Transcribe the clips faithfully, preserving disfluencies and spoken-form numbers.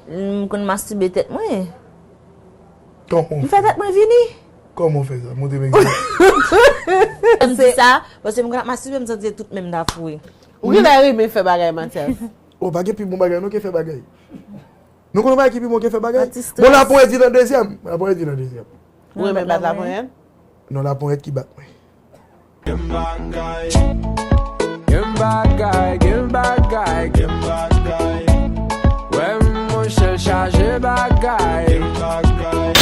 M konn mastibe tèt mwen. Kòman M fè tèt mwen vini. Kòman w fè sa? Montre m egzanp. M di sa, paske m konn ap mastibe, m santi tout men m ta foure. Ou genlè renmen fè bagay, Mathias. Oh, pa gen pi bon bagay non ke fè bagay. Nou konn bagay ki pi bon ke fè bagay? Anti-stress. Bon, laponyèt vin an dezyèm. Laponyèt vin an dezyèm. Ou renmen bat laponyèt? Non, laponyèt ki bat mwen. Gen bagay, gen bagay, gen bagay. Wè monchè l chaje bagay. Gen bagay.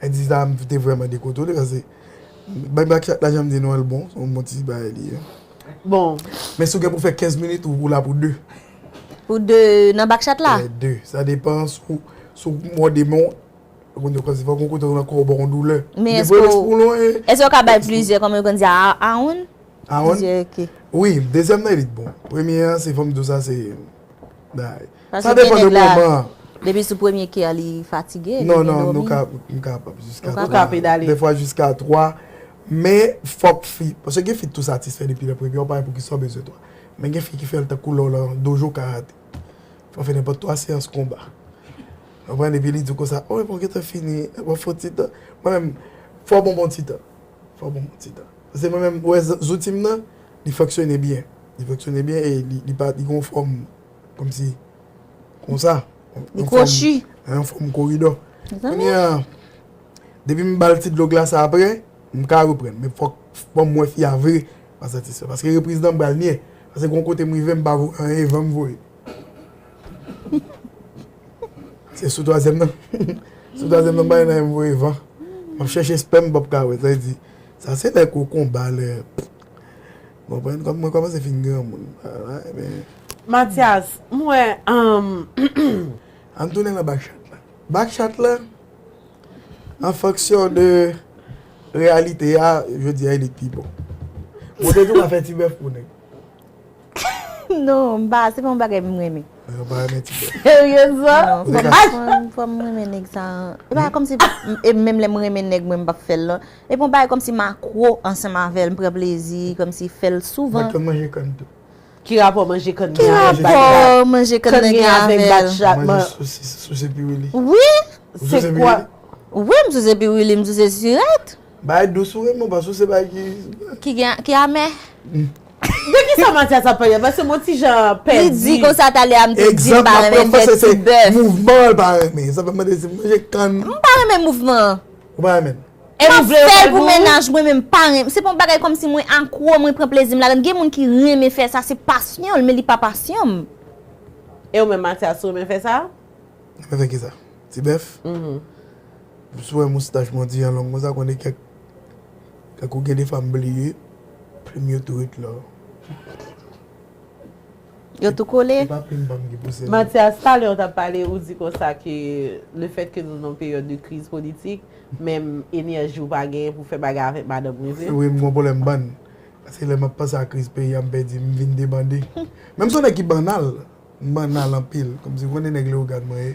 Ayiti sa m te vrèman dekontwole paske bay bakchat la jan m di nou an l bon, se yon bon ti bagay li ye. Bon. Men si w gen pou fè kenz minit, ou, ou la pou de. Pou de nan bakchat la? Fè de. Sa depann sou, sou mòde men w. Ou konn yo kòmsi fòk yon kote nan kò w ba w yon doulè. Men Gen èske pwelès w- pou lwen. Èske w ka bay plizyè kòman yo konn di a a woun? A woun? Plizyè, ok. Wi, dezyèm nan li t bon. Premye an, se fòm dou sa, se. Sa Paske depann gen de nèg la, moman. Depi sou premye kè a li fatige, li Non, gen non, dòmi. Nou ka, nou kapab jiska Ou ka twa. Ou ka pedale. Defwa jiska twa. Men fòk fi, paske gen fi tou satisfè depi lè premye, ou pa wè poukisa w bezwen twa. Men gen fi ki fè l tankou lè w lan dojo karate. Fò fè nenpòt twa seyans konba. Konprann? Epi li di w konsa, oh, mwen gentan fini, mwen fè ti tan. Mwen menm, fò bon bon ti tan. Fò bon bon ti tan. Paske mwen menm, ou wè z- zouti m nan, li fonksyone byen. Li fonksyone byen e li, li pa, li gon fòm, kòmsi, konsa. Li kwochi. Yon fòm koridò. Kounye a, depi m ba l ti dlo glase apre, m ka reprann. Men fòk, fò m wè fi a vre pa satisfè. Paske repriz nan m pral nye. Paske gon kote m rive, m pa voye anyen, van m voye. Se sou twazyèm nan. Sou twazyèm nan, m pa gen anyen m voye van. M ap chèche spèm, m p ap ka wè. Sa vle di, sa se lè kokonba, lè. Konprann? Kòm mwen kòmanse fin granmoun. Ah, men. Mathias, m wè. Um, Ann tounen nan bakchat la. Bakchat la, an fonksyon de reyalite a, jodi a, li t pi bon. Mwen te tou ka fè ti bèf pou nèg. Non, m pa, se pa yon bagay m renmen. Mwen pa renmen ti bèf. Seryezman? Non, Ou te fò ka- m, fò m, fò m renmen nèg sa. E pa kòmsi, e menm lè m renmen nèg, mwen m p ap fè l lan. E pa yon bagay kòmsi m akwo ansanm avè l, m pran plezi, kòmsi fè l souvan. Mwen konn manje kann tou. Ki rapò manje kann Ki gen avèk rapò bagay? manje kann Kann nan gen gen avèk avè l? batchat? Manje sosis, sosis epi wili. Wi, Ou souse Se pi kwa? wili? Wi, m souse pi wili, m souse sirèt. Bagay dous ou renmen, ou pa souse bagay ki. Ki gen, ki amè. De ki sa Mathias ap pale? Paske mwen ti jan Li pèdi. Di konsa talè a, m te di m Egzanp, pa m ap pran, renmen m panse fè se ti bèf. Mouvman l pa renmen. Sa fè m mande si manje kann. M pa renmen mouvman. Ou pa renmen? E M ou ap vle yo fè fè l pou pou ou? Mennaj mwen, men m pa renmen. Se pa yon bagay kòmsi mwen akwo, mwen pran plezi m ladan. Gen moun ki renmen fè sa, se pasyon l, men li pa pasyon m. E ou menm Mathias, ou renmen fè sa? Mwen fè ki sa? Ti bèf? Si w wè moustach mwen ti jan long konsa, konnen kèk, kèk ou gen de fwa m bliye, plim yo tou ret la. Yo tou kole. Se pa plim pa m ki pouse. Mathias, talè ou t ap pale, ou di konsa ke le fèt ke nou nan yon peryòd de kriz politik, menm enèji ou pa genyen pou fè bagay avèk madanm ou, se? Wi, m gon pwoblèm bann. Paske lè m ap panse a kriz peyi a, m pèdi, m vin debande. Menm si w nèg ki bannal, m bannal anpil. Kòmsi w konnen nèg Leyogàn mwen ye.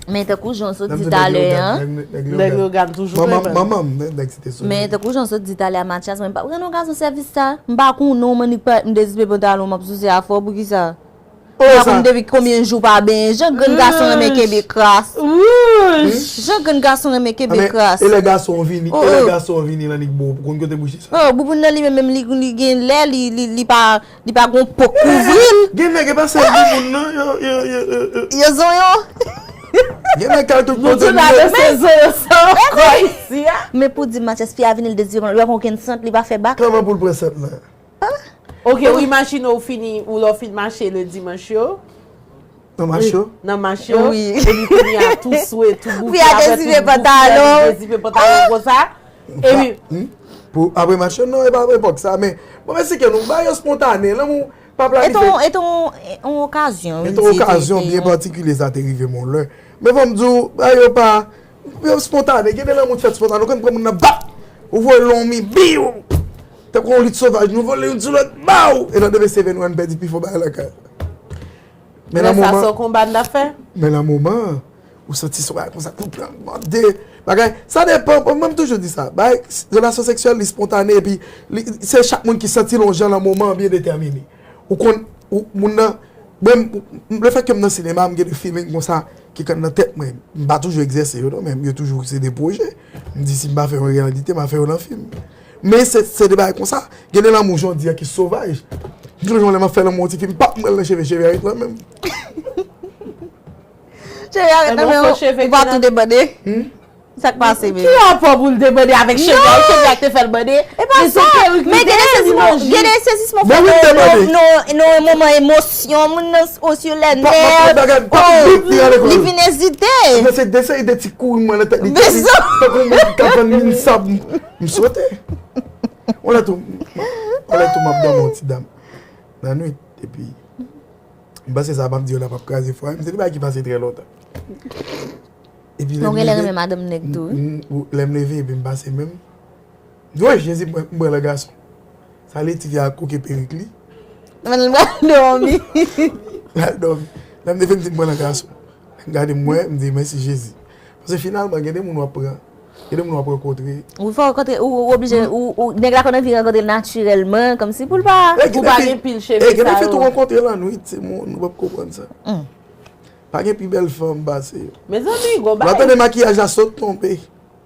Men tankou jan w sot Lè m di di talè nèg an. Leyogàn, nèg, nèg Nèg Leyogàn. Leyogàn toujou Manman, prevan. Manman m, nèg, nèg site sou. Men tankou jan w sot di talè a Mathias, mwen m p ap rann yon gason sèvis sa. M pa konnen w, m annik parèt m dezipe pantalon m ap souse afè w, poukisa? Oh, M pa sa. Konn depi konbyen jou pa benyen. Jan grenn gason renmen kenbe kras. Wouch! Jan grenn gason renmen kenbe Men, kras. E lè gason vini, Oh, e lè oh. Gason vini l annik bon, pou konn kote bouche sa. Oh, bouboun nan li menm, menm li, li gen lè, li, li, li pa, li pa gon po kouvri l. Gen nèg e pa sèl bouboun nan, yo, yo, yo, yo, yo. Yo zonyon. Gen nèg kal tout Nou kote tou la yo. de se zo yo sa ankò isi a. Men pou di Mathias, fi a vini l dezipe, li pa konn okenn sant, li pa fè bak. Kòman pou l pran sant lan? Ok, ou imajine ou fini, ou lè w fin mache le dimanch yo, Nan mach yo? nan mach yo, Wi. Epi kounye a tou swe, tou bouke, Fi a apre dezipe tou bouke, pantalon. Dezipe pantalon konsa. Epi, Hmm? Pou, apre mach yo? Non, e pa epòk sa, men mwen mèsi ke nou ba yo espontane, lanmou pa E planifye. ton, e ton, e ton okazyon. E ton okazyon byen patikilye sa te rive mwen lè. Men fò m di w, ba yo pa, yo espontane, gen de lanmou fèt espontane, ou konn pran moun nan, bap! Ou voye l nan yon mi, biw! Tankou yon lit sovaj, nou vole youn sou lòt, baw! E nan demen se vennwa n pèdi pi fò bagay lakay. Men Lè nan sa moman, se yon konba n ap fè? Men nan moman, ou santi se yon bagay konsa, tout pran, mande, bagay, sa depan, mwen m toujou di sa, bagay, relasyon seksyèl, li espontane, epi li, se chak moun ki santi l yon jan nan moman an byen detèmine. Ou konn, ou, moun nan, mwen, m- lefètke m nan sinema, m gen de feeling konsa ki konn nan tèt mwen. M pa toujou egzèse yo, non, men yo toujou se de pwojè. M di, si m pa fè yon reyalite, m a fè yo nan fim. Men se, se de bagay konsa. Gen de lanmou, jan w di a, ki sovaj. M sonje yon lè m ap fè lanmou yon ti fi, m pap mwen nan cheve, cheve a ret la menm. Cheve a ret la menm, ou pa tou debande. Sa k pase, men? Ki rapò pou l debande avèk cheve a? Cheve a k te fè l bande? E pa sa, men gen de sezisman, gen de sezisman fè nan, nan, nan moman emosyon, moun nan o sou lè nèv, li vin ezite. Nan se de seri de ti kouri mwen nan tèt li, tankou moun ki ka vann min sab, m sote. On lè tou, on lè tou m ap dòmi yon ti dam nan nwit, epi m panse sa m ap di yo la p ap kraze fwa, men se de bagay ki pase trè lontan. Epi lè m leve, m- m- lè m leve, epi m pase menm. M di, woy, Jezi, m pran, m pran nan gason. Sa li, ti fi a koke perik li. L al dòmi. L al dòmi. Lè m te fin di, m pran nan gason. Lè m gade, m wè, m di, mèsi Jezi. Paske finalman, gen de moun w ap pran, gen de moun w ap rankontre. Ou fè rankontre, ou, ou oblije, ou, ou, nèg la konn anvi rankontre natirèlman, kòmsi pou l pa. Ou pa gen pil cheve sa yo. E gen de fi tou rankontre lannwit, se moun, nou p ap konprann sa. Pa gen pi bèl fanm pase yo. Mezanmi, gwo bagay. Lè w tande makiyaj la sot tonbe.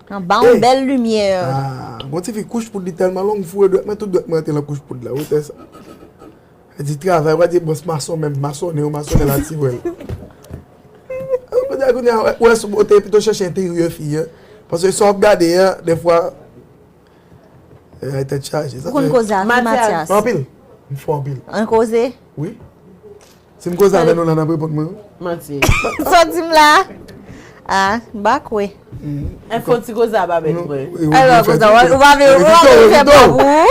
Anba yon bèl limyè. Ah, gon ti fi kouch poud li tèlman long, m foure dwèt mwen, tout dwèt mwen rete nan kouch poud la, wotè sa. Li di travay, w a di bòs mason menm, masonnen, ou masonnen la ti vwèl. Ou konnen kounye a, ou wè sou bote, pito chèche enteryè fi an. Paske sa w ap gade an, dèfwa, eh, tèt chaje. Ou konn koze avè Matyas? Anpil. M fò anpil. An koze? Wi. Si m koze avè nou la, n ap reponn mwen, wi. Manti. Sa w di m la? Ah, m pa kwè. Enfo ti koze a pa bèt mwen. Alò, koze a, ou pa vle, ou pa vle fè bò pou ou.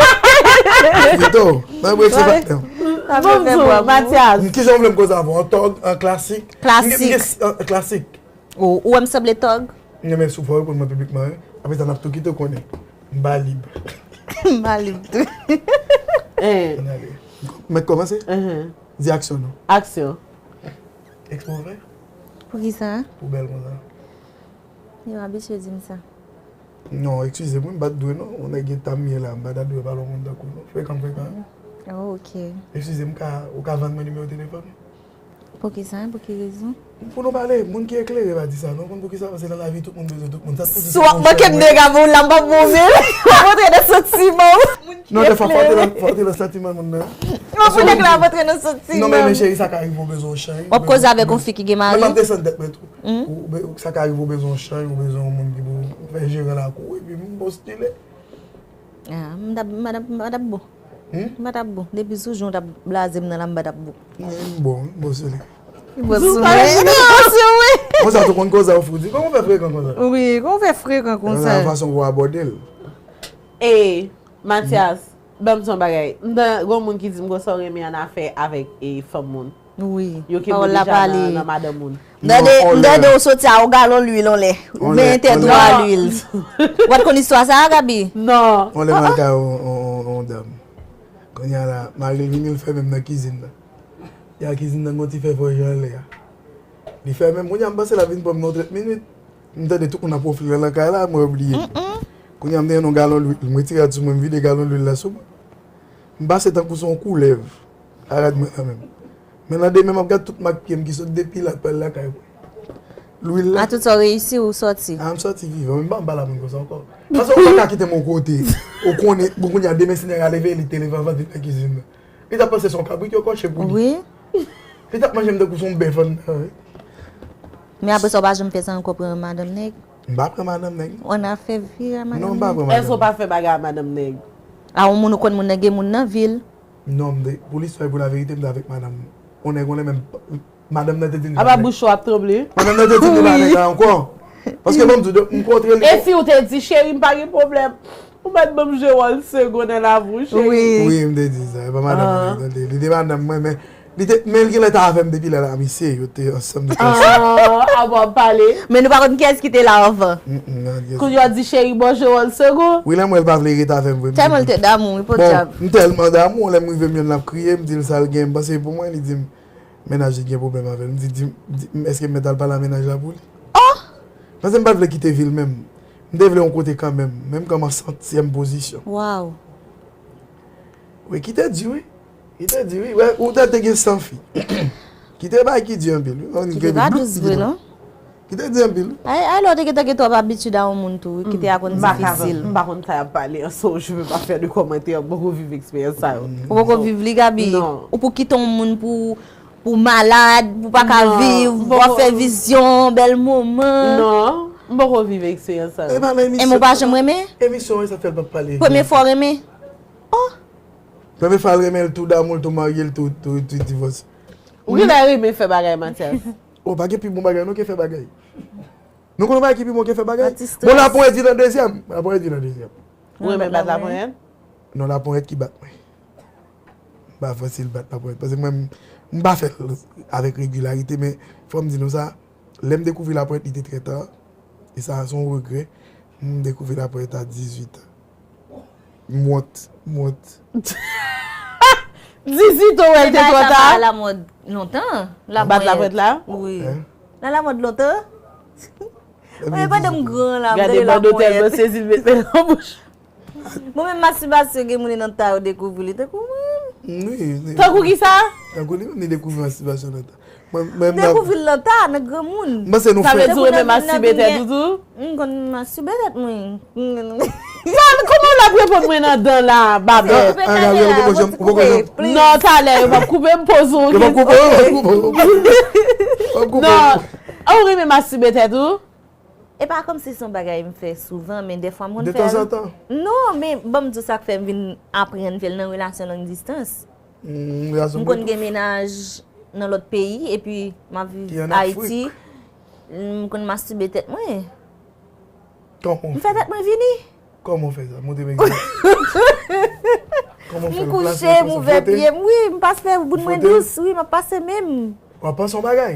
Vito, nan brek se patnè. Bon, Matyas. Kijan w vle m koze avè w? An tòg, an klasik? Klasik. Klasik. Ou, ou wè m sanble tòg? M renmen si w fè w reponn mwen piblikman, wi. Apre sa, n ap tou kite w konnen. M pa lib. M pa lib tou. Ann ale. Mèt kòmanse? Di aksyon non. Aksyon. Eksprè w fè? Poukisa? Pou bèl konsa. Yo abitye di m sa. Non, eskize m, wi, m pa t dwe non. Yon nèg gen tan m ye la, m pa ta dwe pale yon moun tankou w non. Frekan, frekan, wi. Oh, ok. Eskize m, ou ka, ou ka vann mwen nimewo telefòn ou? Poukisa, pou ki rezon? Pou nou pale, moun ki eklere pa di sa non. Ou konn poukisa? Paske nan lavi, tout moun bezwen tout moun. Sa t toujou. Si w ap manke m dega pou w la, m p ap bon men. W ap rantre nan santiman w. Non, dèfwa, fò w te nan, fò w te nan santiman moun nan. Non, pou nèg la rantre nan santiman. Non, men, men cheri, sa ka rive w bezwen yon chay. W ap koze avèk yon fi ki gen mari? Men m ap desann tèt mwen tou. Ou be-, sa ka rive w bezwen yon chay, ou bezwen yon moun ki pou fè jeran lakou, epi m postile. Ah, m t ap, m pa t ap, m pa t ap bon. Hmm? M pa t ap bon. Depi sou jan w t ap blaze m nan la, m pa t ap bon. M bon, m bon sou li. M bon sou mwen. M bon sou mwen. Konsa tou konn koze a w fou di. Kòman w fè frekan konsa? Wi, kòman w fè frekan konsa? Nan fason pou w abòde l. E, Matyas, ban m di yon bagay. M tande gon moun ki di m konsa w renmen annafè avèk, e, fanm moun. Wi. Yo kenbe w deja nan, nan madanm moun. M tande, m tande w soti a yon galon lwil yon lè. Ou byen tèt ou a lwil. Ou pa t konn istwa sa a, Gaby? Non. Yon lè m al kay yon, yon, yon, yon dam. Kounye a la, mari l vini, l fèmen m nan kizin nan. Li al kizin nan, gon ti fè fò jan anlè a. Li fèmen m, kounye a m panse l ap vin pran m nan yon trant minit. M tande tout moun ap wonfle nan kay la, mwen bliye. Kounye a m te jwenn yon galon lwil, m retire rad sou mwen, m vide galon lwil la sou mwen. M pase tankou se yon koulèv. A rad mwen an menm. Men nan demen m ap gad tout mak pye m ki sot depi la pral lakay mwen. Lwil la. A tout sa w reyisi, ou sòti? A, m sòti vivan, men m pa, m pa la moun konsa ankò. Paske ou pa ka kite m yon kote. Ou konnen, bon, kounye a demen Senyè a leve, li te leve anvan l vin nan kizin nan. Li t ap panse se yon kabrit yo kòche pou li. Wi. Li t ap manje m tankou se yon bèf anndan, wi. Men apre sa, ou pa janm fè sa ankò, pran madanm nèg? M pa pran madanm nèg. Ou annafè vire a madanm nèg? Non, m pa pran madanm nèg. Èske ou pa fè bagay a madanm nèg? A, yon moun ou konn moun nan, gen moun nan vi l. Non, m te, pou listwa e pou laverite, m te avèk madanm. On nèg, on nèg menm, madanm nan te di m li pa fè. Apa bouch ou ap tranble? Madanm nan te di m li pa fè sa ankò. Paske ban m di w, m kontre li. E si w te di, cheri, m pa gen pwoblèm. Ou mèt ban m jwe wòl segon nan lavi w, cheri. Wi. Wi, m te di sa. E pa madanm mwen, tande. Li te madanm mwen, men li te, men l genlè t avè m depi lè la, misye, yo te ansanm, yo te ansanm. Ah, w ap pale. Men nou pa konn kiyès ki te la anvan. Kounye a w di, cheri, ban m jwe wòl segon. Wi, lè m wè l pa vle ret avè m vre, m di. Tèlman l te damou, wi, podyab. Bon, m tèlman damou, lè m rive m jwenn l ap kriye, m di l sa l gen, m panse pou mwen, li di m, mennaj li gen pwoblèm avè l. M di, di, di, èske m mèt al pale a mennaj la pou li? Oh! Paske m pa t vle kite vil menm. M te vle yon kote kanmenm, men m kòmanse an senkyèm pozisyon. Waw. Wi, ki te di, wi. Li te di, wi, wè, ou te, te gen san fi. Ki te bay ki di anpil, wi. Ki te pa dous vre, non? Ki te di anpil. Ay, ay, lè w te gentan gen twòp abitid a yon moun tou, wi, ki te a konn difisil. M pa konn sa y ap pale an, so je veux pas faire de commentaire, m poko viv eksperyans sa yo. Ou poko viv li, Gaby? Non. Ou pou kite yon moun pou, pou malad, pou pa ka viv, pou ap fè vizyon, bèl moman. Non, m poko viv eksperyans sa yo. E men ou pa janm renmen? Emisyon sa fè l p ap pale. Premye fwa w renmen? Oh! Premye fwa l renmen l, tou damou l, tou marye l, tou, tou, tou divòse. Ou genlè renmen fè bagay, Mathias. Oh, pa gen pi bon bagay non ke fè bagay. Nou konn yon bagay ki pi bon ke fè bagay? Bon, laponyèt vin an dezyèm. Laponyèt vin an dezyèm. Ou renmen bat laponyèt? Non, laponyèt ki bat mwen. M pa fasil bat laponyèt. Paske mwen, m, m pa fè l avèk regilarite, men fò m di nou sa, lè m dekouvri laponyèt, li te trè ta. E sa, se yon regrè. M dekouvri laponyèt a dizuit an. M wont, m wont. Dizuit an, wè, l te twò ta. Bagay sa pa alamòd lontan. Bat laponyèt la? Wi. Hein? L alamòd lontan. Mwen, pandan m gran la, m gade bando tèlman sezi, l met men nan bouch. Mwen menm, mastibasyon, gen moun nan ta yo dekouvri li, tankou mwen. Wi, wi. Tankou ki sa? Tankou li menm, li dekouvri mastibasyon nan ta. Mwen, mwen, m dekouvri l nan ta, nan granmoun. M panse nou fè. Sa vle di ou renmen mastibe tèt ou tou? M konn mastibe tèt mwen. Kòman w ap reponn mwen nan dan la, babèt? Non, talè, yo p ap koupe, m poze w yon kesyon. Yo p ap koupe, yo p ap koupe, yo p ap koupe. Non, ou renmen mastibe tèt ou? E pa kòmsi se yon bagay m fè souvan, men dèfwa m konn fè l. De tanzantan? Non, men ban m di w sa k fè m vin aprann fè l nan relasyon long distans. M konn gen mennaj nan lòt peyi, epi m ap viv Ayiti. M konn mastibe tèt mwen. M fè tèt mwen vini. Kòman w fè sa? Montre m egzanp. Kòman w fè l? M kouche, m ouvè pye m, wi, m pase bouboun mwen dous, wi, m ap pase men m. W ap panse yon bagay?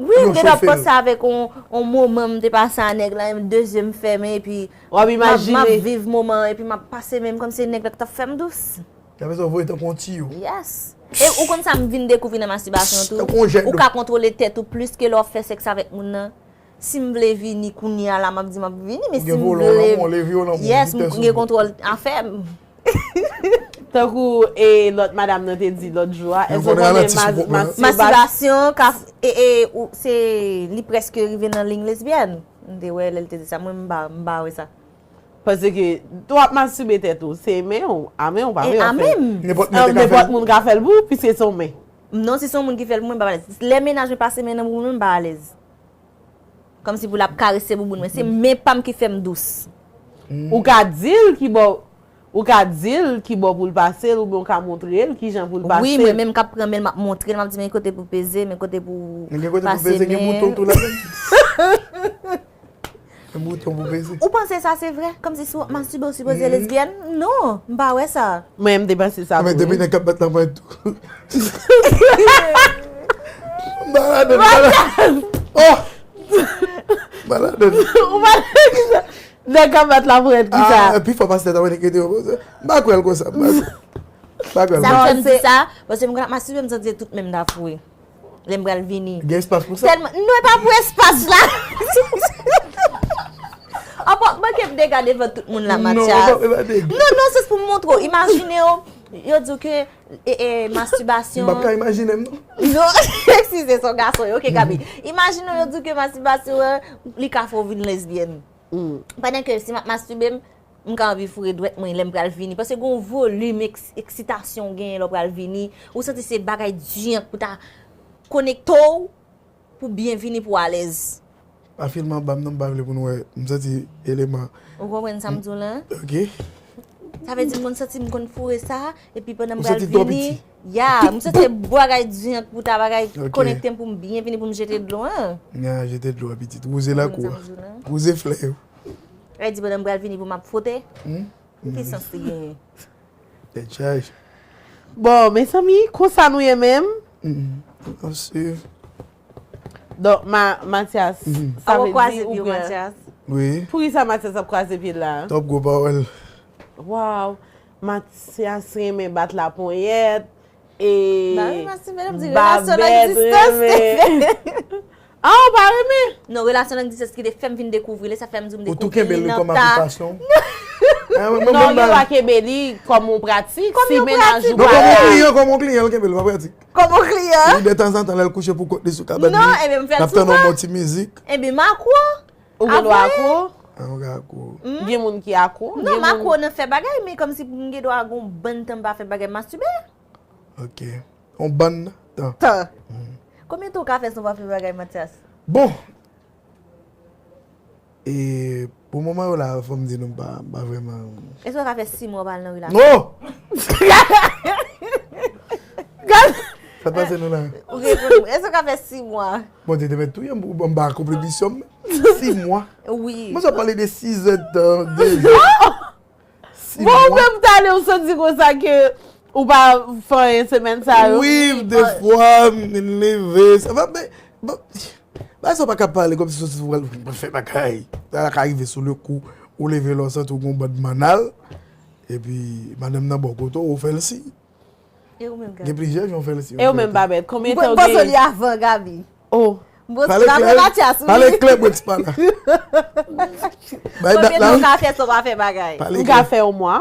Wi, m gentan panse avèk on, on moman m te pase a nèg la, de zye m fèmen, epi m ap, m ap viv moman an, epi m ap pase men m kòmsi nèg la t ap fè m dous. Sa fè sa w voye tankou yon tiyo. Yes. E ou konn sa m vin dekouvri nan mastibasyon tou? Tankou yon jèt dlo. Ou ka kontwole tèt ou plis ke lè w ap fè sèks avèk moun nan. Si m vle vini kounye a la, m ap di m ap vini, men si m vle, yes, m gen kontwòl afè m. Tankou, e, lòt madam nan te di lòt jou a, èske w konnen mastibasyon ka, e, e, ou, se, li prèske rive nan liy lesbyèn? M te wè lè l te di sa, mwen m pa, m pa wè sa. Paske, w ap mastibe tèt ou, se men w, a men w, pa men w ap fè l. Nenpòt moun ka fè l pou ou, piske se yon men. Non, si se yon moun ki fè l pou mwen, m pa alèz. Lè mennaj mwen pase men nan bouboun mwen, m pa alèz. Kòmsi pou l ap karese bouboun mwen. Se men pa m ki fè m dous. Ou ka di l ki bò, ou ka di l ki bò pou l pase l, oubyen w ka montre l kijan pou l pase l. Wi, mwen menm k ap pran men l, m ap montre l, m ap di, men kote pou peze, men kote pou pase men. Gen kote pou peze, gen bouton tou ladan. Gen bouton pou peze. Ou panse sa se vre? Kòmsi si w ap mastibe, ou sipoze lesbyèn? Non, m pa wè sa. Mwen, m te panse sa tou, wi. Depi nèg k ap bat nan pwen tou. M pa ladan, m pa ladan. Oh! M pa ladan. Ou pa ladan kisa? Nèg k ap bat la pou èt kisa? Ah, pi fò pastè ta wè nèg rete yo konsa. M pa kwè l konsa. M pa kwè l konsa. Sa m fè m di sa, paske m konn ap mastibe, m santi tout men m ta foure. Lè m pral vini. Gen espas pou sa? Tèlman, non, e pa pou espas la. Apa, manke m dega devan tout moun la, Mathias. Non, non, se pou m montre w. Imajine w, yo di w ke, e, e, mastibasyon. M p ap ka imajine m, non. Non, eskize, se yon gason, ok, Gaby. Imajine w, yo di w ke mastibasyon, e, li ka fè w vin lesbyèn. Pandan ke si m ap mastibe m, m ka anvi foure dwèt mwen lè m pral vini. Paske gen yon volim eks-, eksitasyon w genyen lè w pral vini. Ou santi se bagay diyank pou ta konekte w, pou byen vini, pou alèz. Pa filme anba m non, m pa vle pou nou wè. M santi eleman. Ou konprann sa m di w la? Ok. Sa vle di m konn santi m konn foure sa, epi pandan m pral vini. Ou santi twò piti? Ya, m santi bagay diyank pou ta bagay konekte m pou m byen vini, pou m jete dlo an. Ya, jete dlo a, pitit. Wouze lakou a. Wouze flè yo. Sa vle di pandan m pral vini pou m ap fwote? Ki sans li genyen? Tèt chaje. Bon, mezanmi, konsa nou ye menm. Donk, Ma-, Mathias, sa vle di ou pran. Wi. Poukisa Mathias ap kwaze pye l la? Twòp gwo pawòl. Waw. Mathias renmen bat laponyèt. E babèt renmen. Ah, ou pa renmen? Non, relasyon long distans ki te fè m vin dekouvri li, sa fè m di w m dekouvri li nan ta. Ou tou kenbe li kòm aplikasyon? Non, ou gen dwa kenbe li kòm yon pratik. Si mennaj ou pa la. Non, kòm yon kliyan, kòm yon kliyan, l kenbe l pa pratik. Kòm yon kliyan? Wi, detanzantan, lè l kouche pou kont li sou kabann li, l ap tann yon bon ti mizik. Ebyen, m akwo. Ou gen dwa akwo? Ah, ou gen akwo. Gen moun ki akwo. Non, m akwo nan fè bagay, men kòmsi m gen dwa gon bann tan m pa fè bagay, mastibe. Ok. Yon bann tan. Tan. Konbyen tan w ka fè san w pa fè bagay, Mathias? Bon. E pou moman yo la, fò m di nou m pa, m pa vrèman. Èske w ka fè sis mwa w pa al nan relasyon? Non! Sa t pase nou la? Ou reponn mwen. Èske w ka fè sis mwa? Bondye te mèt touye m pou ban m ba akonpli misyon m. Sis mwa. Wi. Mwen sa pale de sis èdtan, de zan. Sis mwa. Bon, ou menm talè ou santi konsa ke ou pa fè anyen semèn sa yo? Wi, defwa, m leve. Sa va, men, bon, bagay sa w pa ka pale kòmsi se ou pral fè bagay. Sa ka rive sou le kou, ou leve la, ou santi w gon bann mannal, epi madanm nan bò kote w, ou fè l si. E ou menm, Gaby? Gen plizyè jan w fè l si. E ou menm, Babette, konbyen tan w genyen? Mwen poze li avan, Gaby. Oh. Mwen poze li avan Mathias, wi. Pale klè, Brix pa la. Konbyen tan w ka fè san w pa fè bagay? M ka fè yon mwa.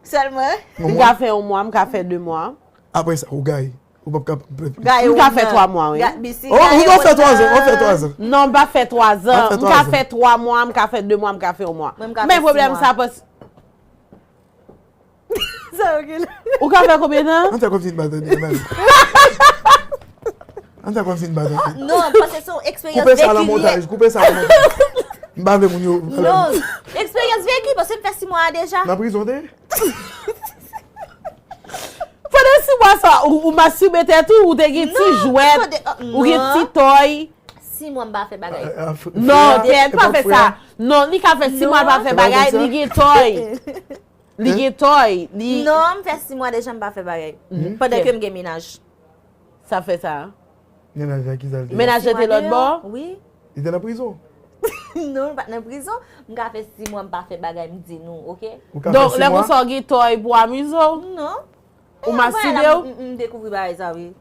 Sèlman? M ka fè yon mwa, m ka fè de mwa. Apre sa, ou gaye. Ou p ap kapab. Gaye ou menm. M ka fè twa mwa, wi. Oh, ou fè twa zan, ou fè twa zan. Non, m pa fè twa zan. M ka fè twa mwa, m ka fè de mwa, m ka fè yon mwa. Men pwoblèm sa, pas Sa yo gen la. Ou ka fè konbyen tan? Ann fè kòmsi n pa tande, ann ale. Ann fè kòmsi n pa tande. Non, paske se yon eksperyans veki li ye. Koupe sa nan montaj, koupe sa nan montaj. M pa vle moun yo. Non, eksperyans veki, paske m fè sis mwa a deja. Nan prizon te? Pandan sis mwa sa, ou, ou mastibe tèt ou, ou te gen ti jwèt, ou gen ti tòy. Sis mwa m pa fè bagay. Non, kèt, pa fè sa. Non, li ka fè sis mwa l pa fè bagay, li gen tòy. Li gen tòy, li. Non, m fè sis mwa deja m pa fè bagay. Pandan ke m gen mennaj. Sa fè sa? Mennaj la ki sa l te? Mennaj la te lòt bò? Wi. Li te nan prizon? Non, li pa t nan prizon. M ka fè sis mwa m pa fè bagay, m di nou, oke? Donk, lè konsa w gen tòy pou amize w? Non. Ou mastibe w? M dekouvri bagay sa, wi.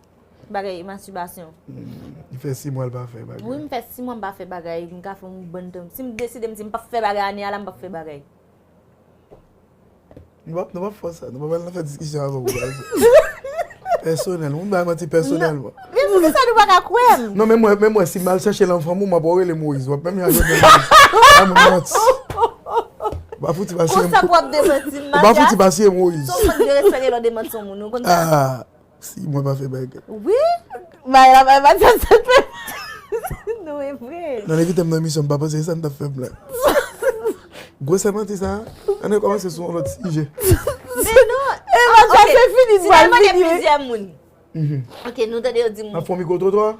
Bagay mastibasyon. Li fè sis mwa l pa fè bagay. Wi, m fè sis mwa m pa fè bagay. M ka fè yon bann tan. Si m deside m di m p ap fè bagay ane a la, m p ap fè bagay. Nou p ap, nou p ap fè sa. Nou p ap al nan fè diskisyon avè w pou bagay sa. Pèsonèl. Moun bay manti pèsonèlman. Men poukisa nou pa ka kwè m? Non, men mwen, men mwen, si m al chèche l an fanm ou, m ap wè w rele Moyiz. W ap menm jan jwenn Moyiz. Bay moun manti. Ou pa fouti pa siye m. Konsa pou w ap demanti m, Mathias? Ou pa fouti pa siye Moyiz. Se yon mank de respè ke lè w demanti yon moun, ou konn sa? Ah. Sis mwa pa fè bagay. Wi. Bay la, bay Mathias sa fè. Non, e vre. Nan envite m nan emisyon, m pa panse se sa n t ap fè m la. Gwosè manti sa. Ann rekòmanse sou yon lòt sijè. Men non. E Mathias, se fini, si n al mande plizyè moun. Ok, nou tande yo di m. N ap fè yon mikwo twotwa.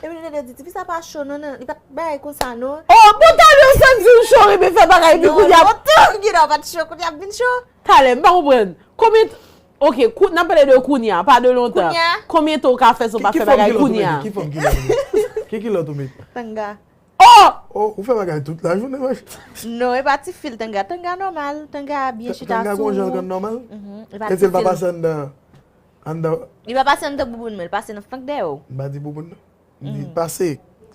Epi nou tande yo di, tifi sa pa cho non, non, li pa t bagay konsa non. Oh, bon, talè yo santi w cho, renmen fè bagay, epi kounye a. Non, lontan, m gen nan pa t cho, kounye a m vin cho. Talè, m pa konprann. Konbyen, ok, kou, n ap pale de kounye a, pa de lontan. Kounye a? Konbyen tan w ka fè san w pa fè bagay kounye a? Ki fòm kilòt ou mete? Ki kilòt ou mete? Tanga. Oh! Oh, ou fè bagay tout lajounen, wè. Non, e pa ti fil tanga. Tanga nòmal. Tanga byen chita sou. Tanga gon jan l konn nòmal? Mhm. E pa ti fil. Èske l pa pase anndan, anndan? Li pa pase anndan bouboun, men l pase nan flank dèyè w. M pa di bouboun, non. M di pase,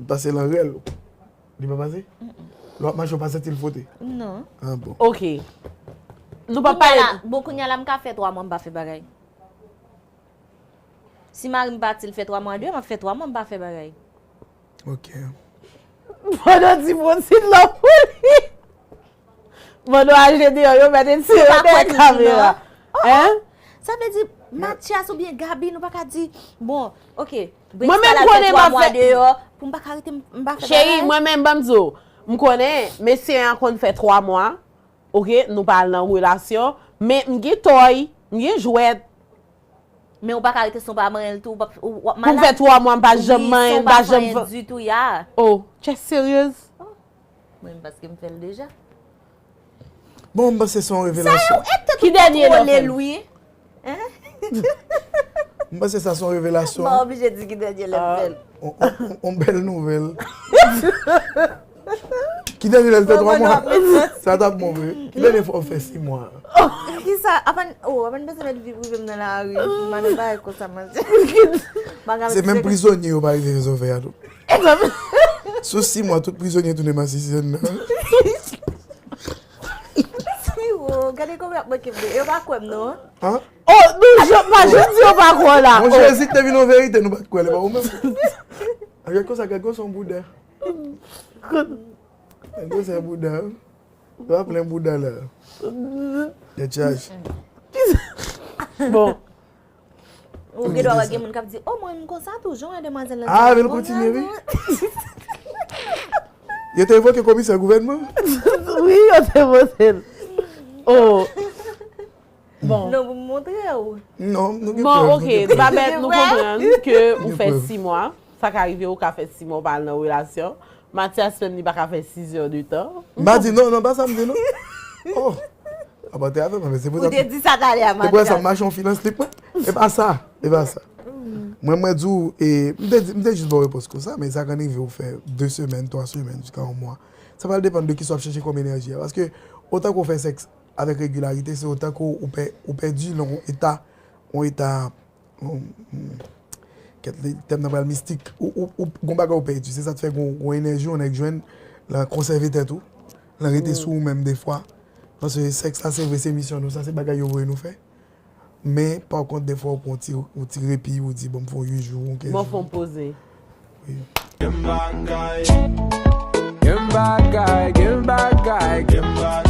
pase nan rèl ou. Li pa pase? Lè w ap mache, w pa santi l fwote? Non. Ah bon. Ok. Nou pa pale. Kounye a la, bon, kounye a la, m ka fè twa mwa, m pa fè bagay. Si mari m pati, l fè twa mwa deyò, m ap fè twa mwa, m pa fè bagay. Ok. Pandan ti pwotit la pou li. Pandan w al jete deyò, yo mèt etire dèyè kamera. Hein? Sa vle di, Mathias oubyen Gaby, nou pa ka di, bon, ok, Brix pa la fè twa mwa deyò, pou m pa ka rete, m pa fè bagay. Cheri, mwen menm, ban m di w, m konnen, mesye an konn fè twa mwa, ok, nou pa al nan relasyon, men m gen tòy, m gen jwèt. Men ou pa ka rete san w pa manyen l tou, w ap, w ap malad. Pou m fè twa mwa, m pa janm manyen, m pa janm fè. Wi, san w pa fè anyen ditou, ya. Oh, chè seryez? Oh. Mwen menm paske m fè l deja. Bon, m panse se yon revelasyon. Sa yon èk tèt ou kontwole l, wi. Hein? M panse sa se yon revelasyon. M pa oblije di ki dènye lè m fè l. On, on, on, on bèl nouvèl. Ki dènye lè l fè twa mwa? Sa t ap bon vre. Ki dènye fwa w fè sis mwa? Kisa? Apan, oh, apan m bezwen mèt vi prive m nan lari. M pa nan bagay konsa, manzè. Se menm prizonye yo pa rive fè sa w fè a tou. Sou sis mwa, tout prizonye tounen masisi anndan. Gade kòman y ap manke m de. Yo pa kwè m, non. An? Oh, nou, je, pa, je di yo pa kwè w la. Mon Jezi te vin yon verite, nou pa t kwè, li pa ou menm. Gad konsa, gad konsa yon bouda. Gad konsa yon bouda. Yo pa plen bouda la. Tèt chaje. Bon. Ou gen dwa wè gen moun k ap di, oh, mwen, m konsa tou, jan w wè demwazèl nan. Ah, men l kontinye, wi. Yo te evoke komisè gouvènman? Wi, yo te vote l. Oh. Bon. Non, pou m montre w. Non, nou gen Bon, prèv, ok, nou gen prèv. Babèt, nou konprann ke ou Gen fè prèv. sis mwa. Sa ka rive ou ka fè sis mwa ou pa al nan relasyon. Matyas menm li pa ka fè sis zè de tan. M pa di non, non, pa sa m di non. Oh. Apa te avè mwen, men se pou Ou sa. te di sa talè a, Se pou sa m Matyas. mache yon fil an slip mwen. E pa sa, e pa sa. Mwen, mwen di w, e, m te di- m te jis ba w repons konsa, men sa ka rive ou fè de semèn, twa semèn, jiska yon mwa. Sa pral depann de kisa w ap chèche kòm enèji a. Paske, otan ke w fè sèks avèk regilarite, se otan ke w pè- ou pèdi nan yon eta, yon eta, um, um, kèt, tèm nan pral mistik. Ou, ou, ou, gon bagay ou pèdi. Se sa k fè gon, gon enèji yon nèg jwenn, l a konsève tèt ou, l a rete sou ou menm defwa. Paske sèks la, se vre, se misyon nou, sa se bagay yo voye nou fè. Men, pa kont, defwa, ou pran yon ti, yon ti repi, ou di, bon, m fè yon uit jou, yon kenz Bon, jou. Fè yon poze. Gen bagay, gen bagay, gen bagay, gen bagay.